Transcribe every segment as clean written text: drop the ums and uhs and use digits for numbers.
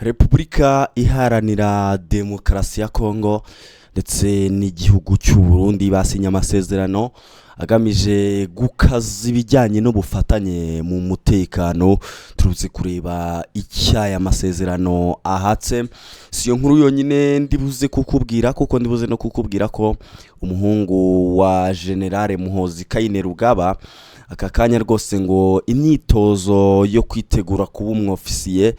Repubulika Iharanira Demokarasi ya Kongo ndetse n'igihugu cy'u Burundi basinye amasezerano agamije gukaza ibijyanye n'ubufatanye mu mutekano. Turutse kureba icyo aya masezerano ahatse. Si iyo nkuru yonyine ndibuze kukubwira, kuko ndibuze no kukubwira ko umuhungu wa Generale Muhoozi Kainerugaba aka kanya rwose ngo imyitozo yo kwitegura kuba umwofisiye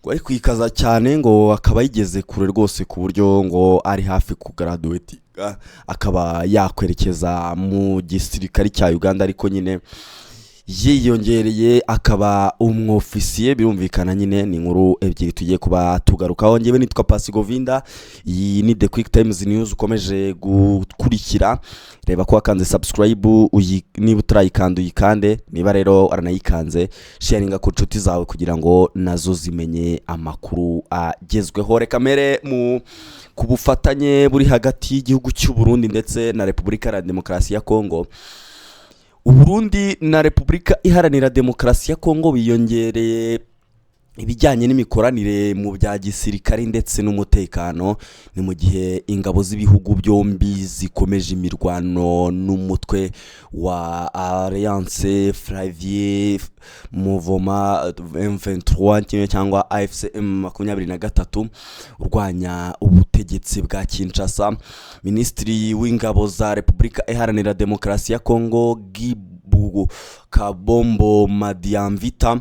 ngo ari kwikaza cyane, ngo akaba yigeze kure rwose, ku buryo ngo ari hafi kugraduatinga akaba yakwerekeza mu gisirikare cya Uganda, ariko nyine yiyongereye akaba umwofisiye. Birumvikana nyine ni inkuru ebyiri tugiye kuba tugarukaho. Ngewe nitwa Pasi Govinda, iyi ni The Quick Times News ukomeje gukurikira. Reba ko wakanze subscribe, niba utarayikanda uyikande, niba rero waranayikanze sharinga ku nshuti zawe kugira ngo nazo zimenye amakuru agezweho. Reka mere mu ku bufatanye buri hagati y'igihugu cy'u Burundi ndetse na Repubulika Iharanira Demokarasi ya Kongo. Uburundi na Repubulika Iharanira Demokarasi ya Kongo biyongereye ibijyanye n'imikoranire mu bya gisirikare ndetse n'umutekano. Ni mu gihe ingabo z'ibihugu byombi zikomeje imirwano n'umutwe wa Alliance Fleuve Mouvement M23 kimwe cyangwa AFC M23 urwanya ubutegetsi bwa Kinshasa. Minisitiri w'ingabo za Repubulika Iharanira Demokarasi ya Kongo, Guy Kabombo Muadiamvita,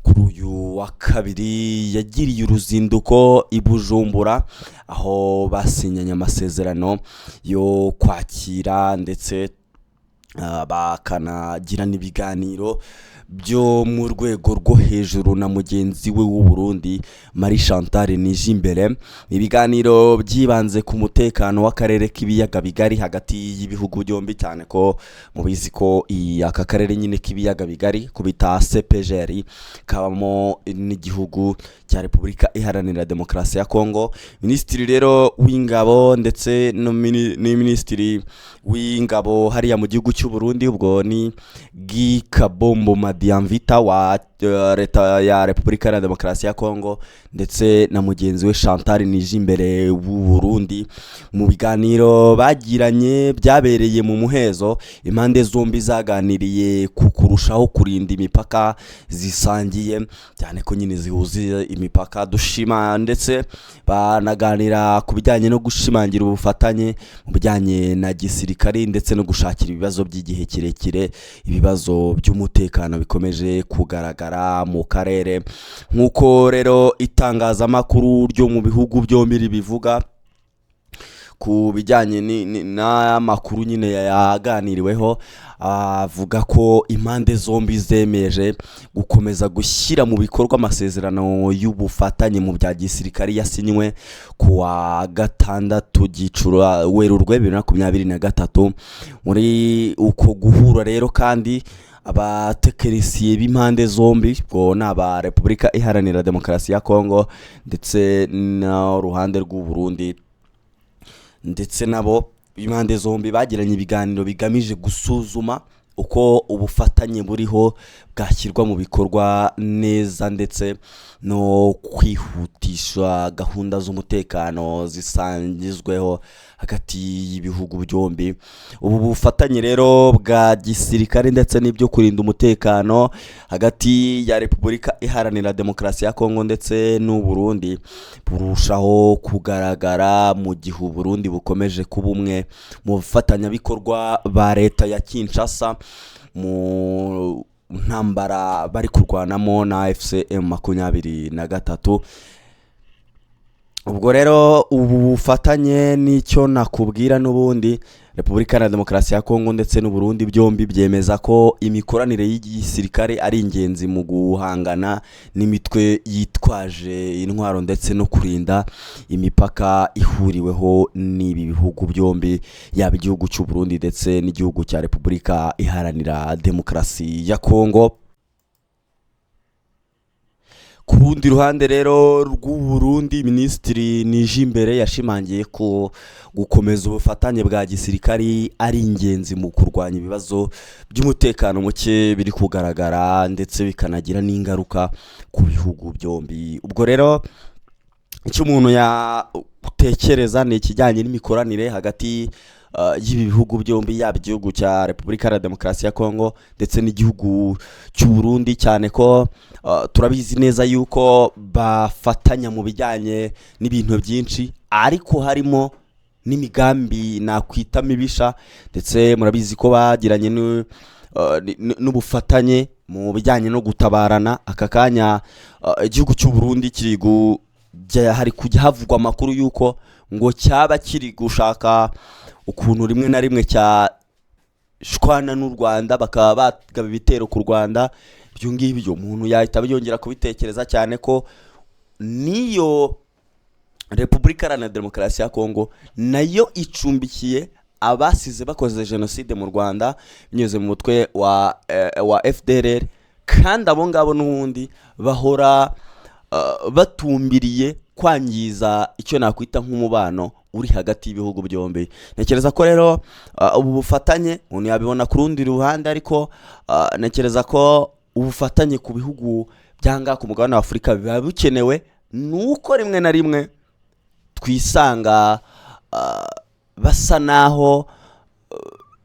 kuri uyu wa kabiri yagiriye uruzinduko i Bujumbura, aho basinyanye amasezerano yo kwakira ndetse bakanagirana ibiganiro byo mu rwego rwo hejuru na mugenzi we w'u Burundi, Marie Chantal Nijimbere. Ibiganiro byibanze ku mutekano w'akarere k'ibiyaga bigari hagati y'ibihugu byombi, cyane ko mubizi ko aka karere nyine k'ibiyaga bigari kubita CEPGL kabamo n'igihugu cya Repubulika Iharanira Demokarasi ya Kongo. Minisitiri rero w'ingabo ndetse no ni minisitiri w'ingabo hariya mu gihugu cy'u Burundi, ubwo ni Guy Kabombo Muadiamvita wa leta ya Repubulika Iharanira Demokarasi ya Kongo ndetse na mugenzi we Chantal Nijimbere w'u Burundi. Mu biganiro bagiranye byabereye mu muhezo, impande zombi zaganiriye ku kurushaho kurinda imipaka zisangiye, cyane ko nyine zihuza imipaka dushima, ndetse banaganira ku bijyanye no gushimangira ubufatanye mu bijyanye na gisirikari ndetse no gushakira ibibazo by'igihe kirekire ibibazo by'umutekano bikomeje kugaragara mu karere. Nk'uko rero itangazamakuru ryo mu bihugu byombi ribivuga, ku bijyanye n'amakuru nyine yaganiriweho, avuga ko impande zombi zemeje gukomeza gushyira mu bikorwa amasezerano y'ubufatanye mu bya gisirikari yasinywe ku wa 6 Gicura Werurwe 2023. Muri uko guhura rero kandi, abatekinisiye b'impande zombi, ubwo ni aba Repubulika Iharanira Demokarasi ya Kongo ndetse n'uruhande rw'u Burundi, ndetse nabo impande zombi bagiranye ibiganiro bigamije gusuzuma uko ubufatanye buriho bwashyirwa mu bikorwa neza ndetse no kwihutisha gahunda z'umutekano zisangizweho hagati y'ibihugu byombi. Ubu bufatanye rero bwa gisirikare ndetse n'ibyo kurinda umutekano hagati ya Repubulika Iharanira Demokarasi ya Kongo ndetse n'u Burundi burushaho kugaragara mu gihe u Burundi bukomeje kuba umwe mu bafatanyabikorwa ba leta ya Kinshasa mu ntambara bari kurwanamo na AFC M23. Ubwo rero ubu bufatanye, n'icyo nakubwira n'ubundi, Repubulika Iharanira Demokarasi ya Kongo ndetse n'u Burundi byombi byemeza ko imikoranire y'igisirikare ari ingenzi mu guhangana n'imitwe yitwaje intwaro ndetse no kurinda imipaka ihuriweho n'ibi bihugu byombi, yaba igihugu cy'u Burundi ndetse n'igihugu cya Repubulika Iharanira Demokarasi ya Kongo. Ku rundi ruhande rero rw'u Burundi, Minisitiri Nijimbere yashimangiye ko gukomeza ubufatanye bwa gisirikari ari ingenzi mu kurwanya ibibazo by'umutekano muke biri kugaragara, ndetse bikanagira n'ingaruka ku bihugu byombi. Ubwo rero icyo umuntu yatekereza ni ikijyanye n'imikoranire hagati y'ibi bihugu byombi, yaba igihugu cya Repubulika Iharanira Demokarasi ya Kongo ndetse n'igihugu cy'u Burundi, cyane ko turabizi neza yuko bafatanya mu bijyanye n'ibintu byinshi, ariko harimo n'imigambi nakwita mibisha. Ndetse murabizi ko bagiranye n'ubufatanye mu bijyanye no gutabarana. Aka kanya igihugu cy'u Burundi kiri hari kujya havugwa amakuru y'uko ngo cyaba kiri gushaka ukuntu rimwe na rimwe cyashwana n'u Rwanda, bakaba bagaba ibitero ku Rwanda. Ibyo ngibyo umuntu yahita yongera kubitekereza, cyane ko n'iyo Repubulika Iharanira Demokarasi ya Kongo nayo icumbikiye abasize bakoze jenoside mu Rwanda binyuze mu mutwe wa FDLR, kandi abo ngabo n'ubundi bahora batumbiriye kwangiza icyo nakwita nk'umubano uri hagati y'ibihugu byombi. Ntekereza ko rero ubu bufatanye umuntu yabibona ku rundi ruhande, ariko ntekereza ko ubufatanye ku bihugu byanga ku mugabane wa Afurika biba bukenewe, nuko rimwe na rimwe twisanga basa naho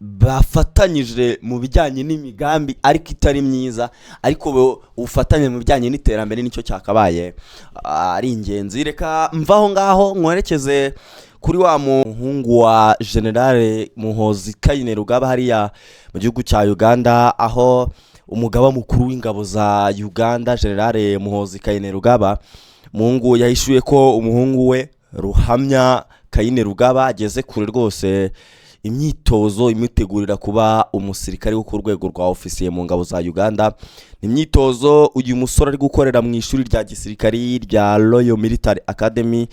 bafatanyije mu bijyanye n'imigambi ariko itari myiza. Ariko ubufatanye mu bijyanye n'iterambere nicyo cyakabaye ari ingenzi. Reka mva aho ngaho mwerekeze kuri wa muhungu wa Generale Muhozi Kainerugaba hariya mu gihugu cya Uganda, aho umugaba mukuru w'ingabo za Uganda, Generale Muhozi Kainerugaba, muhungu yahishuye ko umuhungu we Ruhamya Kainerugaba ageze kure rwose imyitozo imutegurira kuba umusirikare wo ku rwego rwa ofisiye mu ngabo za Uganda. Ni imyitozo uyu musore ari gukorera mu ishuri rya gisirikari rya Royal Military Academy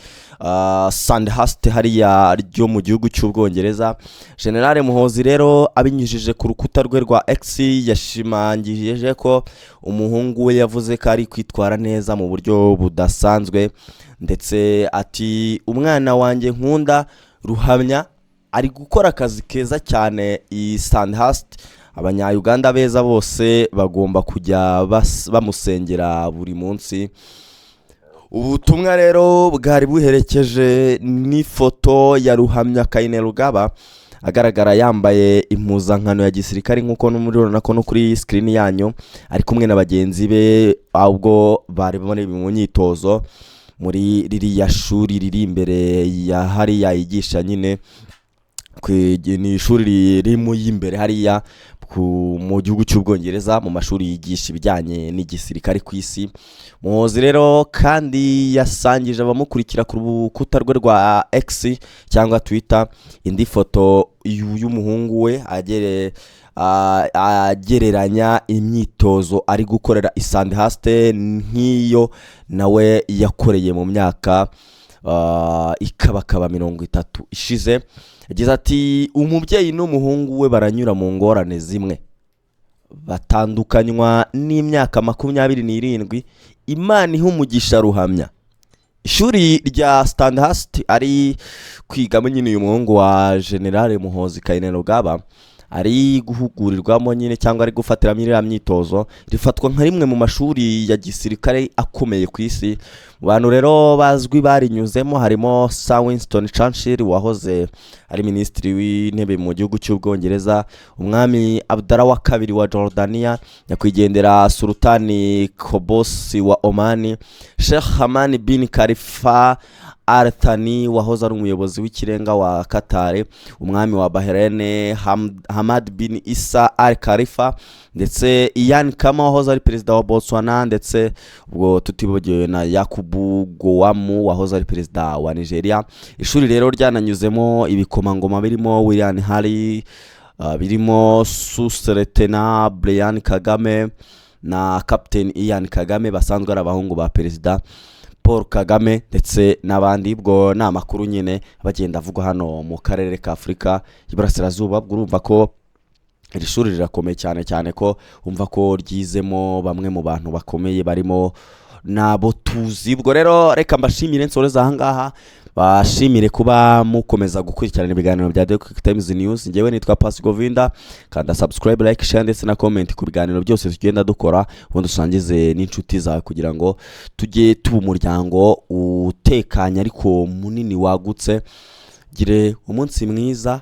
Sandhurst hariya ryo mu gihugu cy'Ubwongereza. Generale Muhozi rero abinyujije ku rukuta rwe rwa X yashimangije ko umuhungu we yavuze ko ari kwitwara neza mu buryo budasanzwe, ndetse ati: "Umwana wanjye nkunda Ruhamya ari gukora akazi keza cyane i Sandhurst. Abanya-Uganda beza bose bagomba kujya bamusengera buri munsi." Ubutumwa rero bwari buherekeje n'ifoto ya Ruhamya Kainerugaba agaragara yambaye impuzankano ya gisirikare, nk'uko muribona ko no kuri sikirini yanyu ari kumwe na bagenzi be, ahubwo bari bari mu myitozo muri ririya shuri riri imbere ya hariya yigisha nyine. Ni ishuri riri mu y'imbere hariya mu gihugu cy'Ubwongereza, mu mashuri yigisha ibijyanye n'igisirikare ku isi. Muhozi rero kandi yasangije abamukurikira ku rukuta rwe rwa X cyangwa Twitter indi foto y'umuhungu we agereranya imyitozo ari gukorera i Sandhurst nk'iyo nawe yakoreye mu myaka ikabakaba 30 ishize. Yagize ati: "Umubyeyi n'umuhungu we baranyura mu ngorane zimwe, batandukanywa n'imyaka 27. Imana iha umugisha Ruhamya." Ishuri rya Sandhurst ari kwigamo nyine uyu muhungu wa Generale Muhozi Kainerugaba, ari guhugurirwamo nyine cyangwa ari gufatiramo iriya myitozo, rifatwa nka rimwe mu mashuri ya gisirikare akomeye ku isi. Mu bantu rero bazwi barinyuzemo harimo Sir Winston Churchill wahoze ari Minisitiri w'Intebe mu gihugu cy'Ubwongereza, Umwami Abdallah wa kabiri wa Jordania, nyakwigendera Sultani Qaboos wa Oman, Sheikh Hamad bin Khalifa Al Thani wahoze ari umuyobozi w'ikirenga wa Qatar, umwami wa Bahrain Hamad bin Isa Al Khalifa, ndetse Ian Khama wahoze ari perezida wa Botswana, ndetse ubwo tutibagiwe na Yakubu Gowon wahoze ari perezida wa Nigeria. Ishuri rero ryananyuzemo ibikomangoma birimo William Harry, birimo Suseretena Brian Kagame na Captain Ian Kagame basanzwe ari abahungu ba Perezida Paul Kagame, ndetse n'abandi. Ubwo ni amakuru nyine bagenda avugwa hano mu karere ka Afurika y'Iburasirazuba. Ubwo urumva ko iri shuri rirakomeye cyane, cyane ko umva ko ryizemo bamwe mu bantu bakomeye barimo Nabo tuzi. Ubwo rero reka mbashimire, nsoreze ahangaha, bashimire kuba mukomeza gukurikirana ibiganiro bya The Quick Times News. Ngewe nitwa Pasi Govinda. Kanda subscribe, like, share ndetse na comment ku biganiro byose tugenda dukora, ubundi usangize n'inshuti zawe kugira ngo tujye tuba umuryango utekanye ariko munini wagutse. Gire umunsi mwiza.